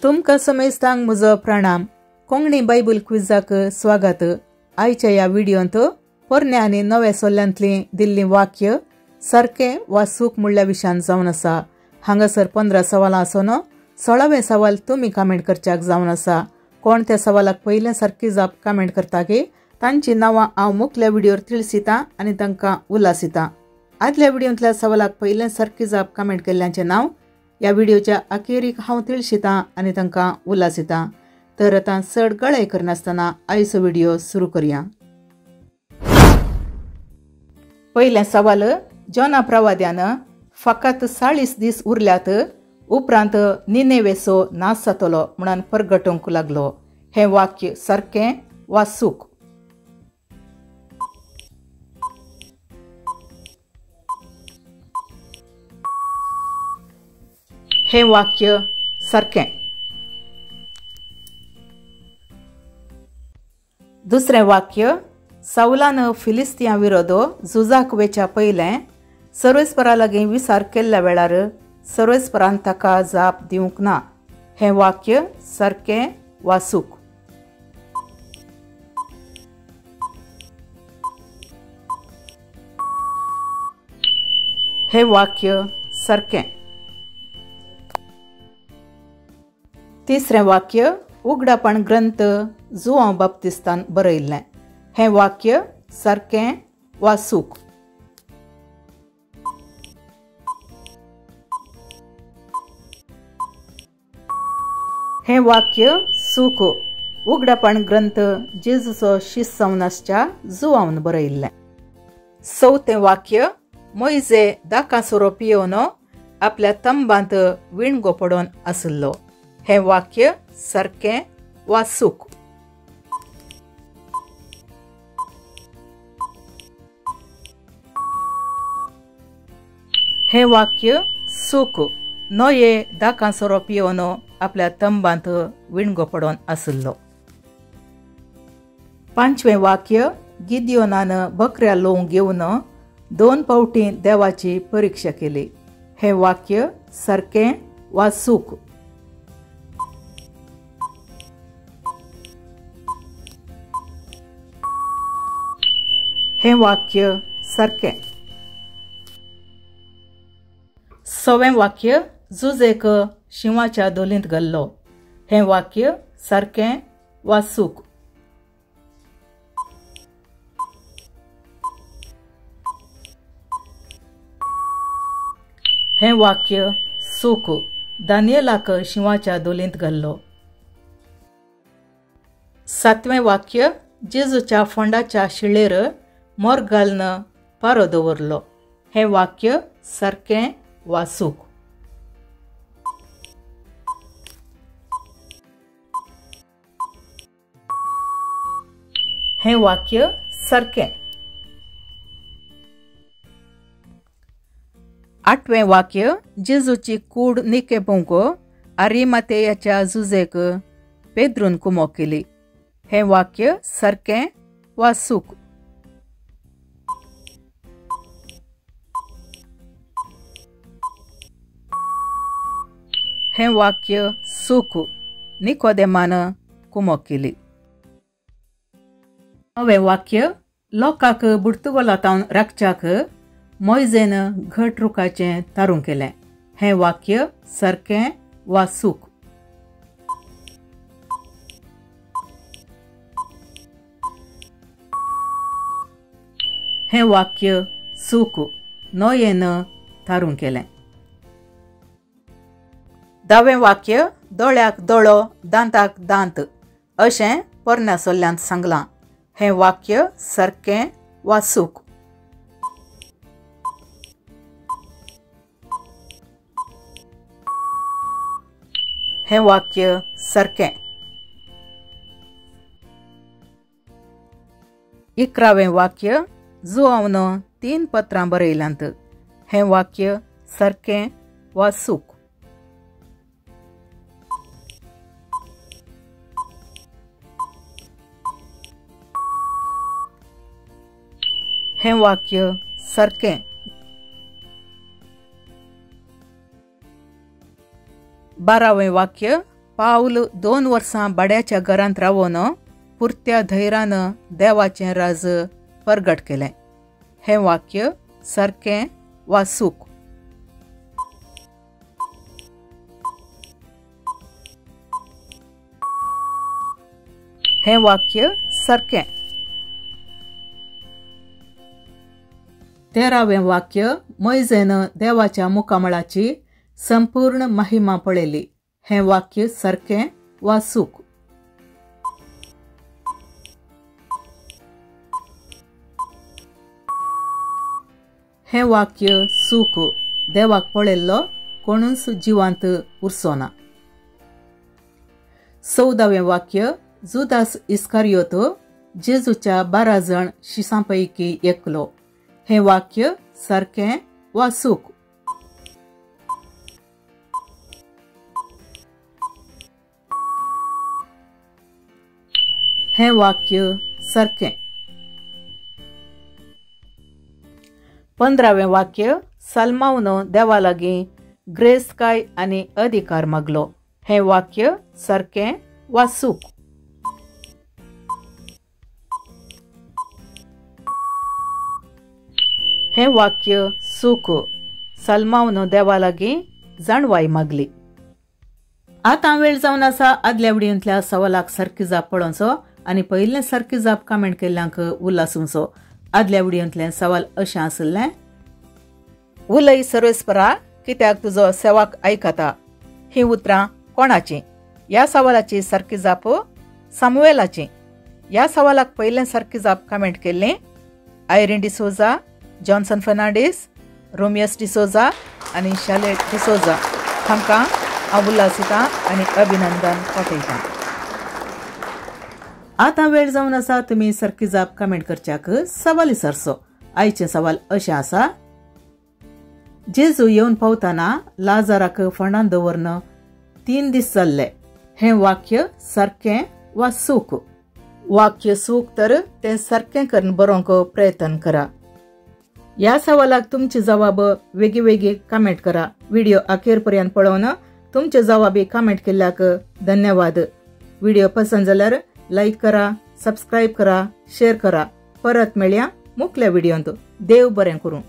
तुमकां समेस्तांक म्हजो प्रणाम। कोंकणी बायबल क्विजाक स्वागत। आयच्या ह्या व्हिडियोंत पोरण्या आनी नव्या सोल्यांतलीं दिल्लीं वाक्य सारकें वा चूक म्हणल्या विशयान जावन आसा। हांगासर 15 सवालां आसून 16वें सवाल तुमी कमेंट करच्याक जावन आसा। कोण त्या सवालाक पयलें सारकी जाप कमेंट करता की तांची नांवां हांव मुखल्या व्हिडियोर तिळसितां आनी तांकां उलासितां। आदल्या व्हिडियोंतल्या सवालाक पयलें सारकी जाप कमेंट केल्ल्यांचें नांव ह्या व्हिडियोच्या अखेरीक हांव तिळशितां आनी तांकां उलासितां। तर आतां चड गळाय करनासतना आयचो व्हिडियो सुरू करया। पयलें सवाल, जोना प्रवाद्यान फकत 40 दीस उरल्यात उपरांत निनेवेचो नाश जातलो म्हणून परगटूंक लागलो। हें वाक्य सारकें वा चूक? हें वाक्य सारकें। दुसरें वाक्य, सावलान फिलिस्तियां विरोध झुजाक वेच्या पयलें सर्वेस्परा लागीं विचार केल्ल्या वेळार सर्वेस्परान ताका जाप दिवंक ना। हें वाक्य सारकें वा चूक? हें वाक्य सारकें। तिसरें वाक्य, उगडापण ग्रंथ जुआंव बाप्तिस्तान बरयल्लें। हें वाक्य सारकें वा चूक? हें वाक्य चूक। उगडापण ग्रंथ जेजूचो शिस्त जावन आसच्या जुआंवन बरयल्लें। चवथें वाक्य, मोयजे दाका सोरो पियोवन आपल्या तंबांत विणगो पडोवन आशिल्लो। हें वाक्य सारकें वा चूक? हें वाक्य चूक। नोये दाका सोरो पियोवन आपल्या तंबांत विणगो पडोवन आशिल्लो। पांचवें वाक्य, गिदियोनान बकऱ्या लोंव घेवन 2 फावटी देवाची परिक्षा केली। हें वाक्य सारकें वा चूक? हें वाक्य सारकें। सवें वाक्य, जुजेक शिंवाच्या धोलींत घाल्लो। हें वाक्य सारकें वा चूक? हें वाक्य चूक। दानियलाक शिंवाच्या धोलींत घाल्लो। सातवें वाक्य, जेजूच्या फोंडाच्या शिळेर मोर घालून पारो दवरलो। हें वाक्य सारकें वा चूक? हें वाक्य सारकें। आठवें वाक्य, जेजूची कूड निके पोवंक आरिमातेयाच्या जुजेक पेद्रून कुमोक केली। हें वाक्य सारकें वा चूक? हें वाक्य चूक। निकोदेमान कुमोक केली। नवें वाक्य, लोकांक बुडतुगोलांत राखच्याक मोयजेन घट रुखाचें तारूं केलें। हें वाक्य सारकें वा चूक? हें वाक्य चूक। नोयेन तारूं केलें। धावें वाक्य, दोळ्याक दोळो दांताक दांत अशें पोरण्या सोल्ल्यांत सांगलां। हें वाक्य सारकें वा चूक? हें वाक्य सारकें। 11वें वाक्य, जुआंवन 3 पत्रां बरयल्यांत। हें वाक्य सारकें वा चूक? हें वाक्य सारकें। 12वें वाक्य, पावल 2 वर्सां भाड्याच्या घरांत रावन पुरत्या धैरान देवाचें राज परगट केलें। हें वाक्य सारकें वा चूक? हें वाक्य सारकें। 13वें वाक्य मोयजेन देवाच्या मुखामळाची संपूर्ण महिमा पळयली। हें वाक्य सारकें वा चूक? हें वाक्य चूक। देवाक पळयल्लो कोणूच जिवांत उरचो ना। 14वें वाक्य जुदास इस्कारियोत जेजूच्या 12 जण शिसां पैकी एकलो। हें वाक्य सारकें वा चूक? हें वाक्य सारकें। 15वें वाक्य साल्मावन देवा लागीं ग्रेसकाय आनी अधिकार मागलो। हें वाक्य सारकें वा चूक? हें वाक्य चूक। साल्मावन देवा लागीं जाणवाय मागली। आतां वेळ जावन आसा आदल्या व्हिडियोंतल्या सवालाक सारकी जाप पळोवचो आनी पयिल्लें सारकी जाप कमेंट केल्ल्यांक उल्हासूंचो। आदल्या व्हिडियोंतलें सवाल अशें आशिल्लें, उलय सर्वेस्परा कित्याक तुजो सेवाक आयकता, हीं उतरां कोणाचीं? ह्या सवालाची सारकी जाप सामुएलाची। ह्या सवालाक पयलें सारकी जाप कमेंट केल्ली आयरीन डिसोजा, जॉन्सन फर्नांडीस, रोमियस डिसोजा आनी शालेट डिसोजा हांकां हांव उल्हासितां आनी अभिनंदन पाठयतां। आतां वेळ जावन आसा तुमी सारकी जाप कमेंट करच्याक सवाल विचारचो। आयचें सवाल अशें आसा, जेजू येवन पावतना लाजाराक फोंडान दवरन 3 दीस जाल्ले। हें वाक्य सारकें वा चूक? वाक्य चूक तर तें सारकें करून बरोवंक प्रयत्न करा। ह्या सवालाक तुमची जवाब वेगळी कमेंट करा। व्हिडिओ अखेर पर्यंत पळोवन तुमचे जवाबी कमेंट केल्ल्याक धन्यवाद। व्हिडिओ पसंत जाल्यार लाईक करा, सबस्क्राईब करा, शेअर करा। परत मेळया मुखल्या व्हिडियोंत। देव बरें करूं।